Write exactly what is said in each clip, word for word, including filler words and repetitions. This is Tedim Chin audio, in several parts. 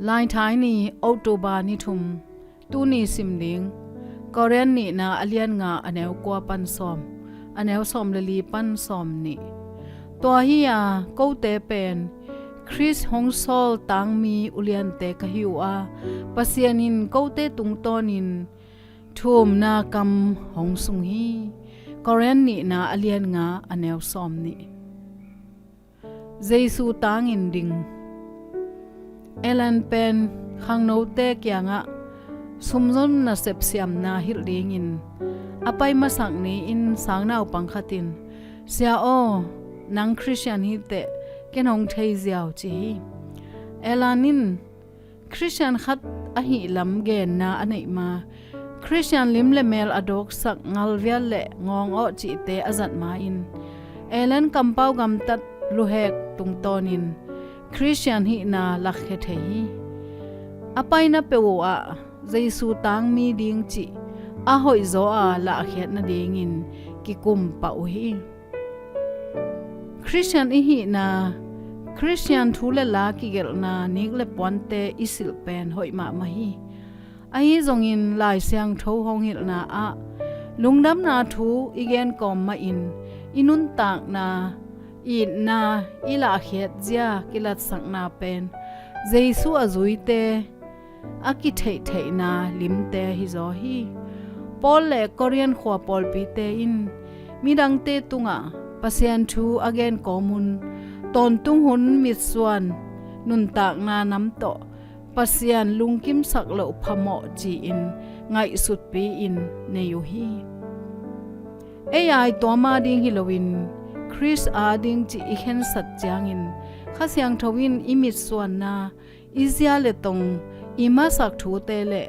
Laithai ni, October ni thum. Tuni sim ding, Korin nihna a lian nga, a neu kua pan sawm, a neu sawm le li pan sawm nih. Tua hi-a kote pen Khrist hong sawl tangmi uliante ka hi uh a, Pasian in kote tungtawnin thumna kam hong sung hi. Korin nihna a lian nga, a neu sawm nih. Jesu tangin ding. Alan pen khangnote kiangah sumzon nasep siamna hilh dingin a pai masak ni-in sangnaupang khat in, "Sia aw, nang Khristian hi teh ken hong thei ziau," ci hi. Alan in Khristian khat ahih lam genna a neih ma, Khristian lim le mel a dawksak ngalvial le ngawng awh cihte a zat ma-in, Alan kampau gamtat luhek tungtawnin Khristian hihna lakkhia thei hi. A paina peuh uh ah Jesu tangmi ding cih a hoihzaw a lahkhiat nadingin kikumpah uh hi. Khristian i hihna, Khristian thu le la kigelhna, nik le puante i silh pen hoih mahmah hi. Ahi zongin Lai Siangtho hong hilhna ah lungdamna thu i genkawm mahin i nuntakna, itna i lahkhiat zia kilatsakna pen Jesu a zuite a kitheihtheihna limte hizaw hi. Paul le Korin khua pawlpite in midangte tungah Pasian thu a genkawm un, tawntung hun mitsuan nuntakna nam tawh Pasian lungkimsak loh phamawh ci-in ngaihsutpi-in nei uh hi. Ei a i tuam a ding hi loin Khrist a ding cih i khensat ciangin Kha Siangtho in i mitsuanna, i zia le tong, i masak thute le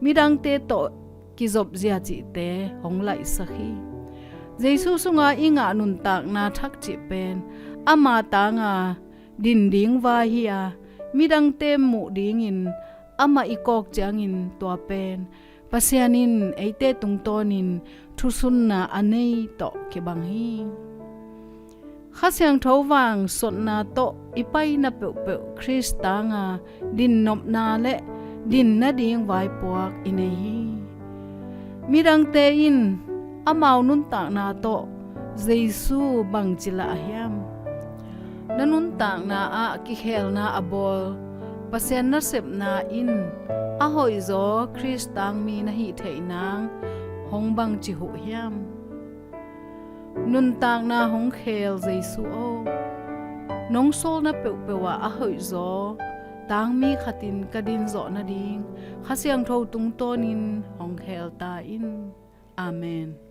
midangte tawh kizopzia cihte hong laihsak hi. Jesu sunga i ngah nuntakna thak cih pen ama tanga din ding vai hi-a, midangte muh dingin amah i kawk ciangin tua pen Pasian in eite tungtawnin thusunna a nei tawh kibang hi. Kha Siangtho vang sotna tawh i paina peuhpeuh Khrist tanga dinnopna le din nading vaipuak i nei hi. Midangte in amau nuntakna tawh Jesu bangci lah hiam? Na nuntakna ah kikhelna a bawl Pasian nasepna in a hoihzaw Khrist tangmi na hih theih nang hong bangci huh hiam? Nuntakna hong khel Jesu aw, nong sawlna peuhpeuh ah a hoihzaw tangmi khatin ka din zawh nading Kha Siangtho tungtawnin hong khel ta in. Amen.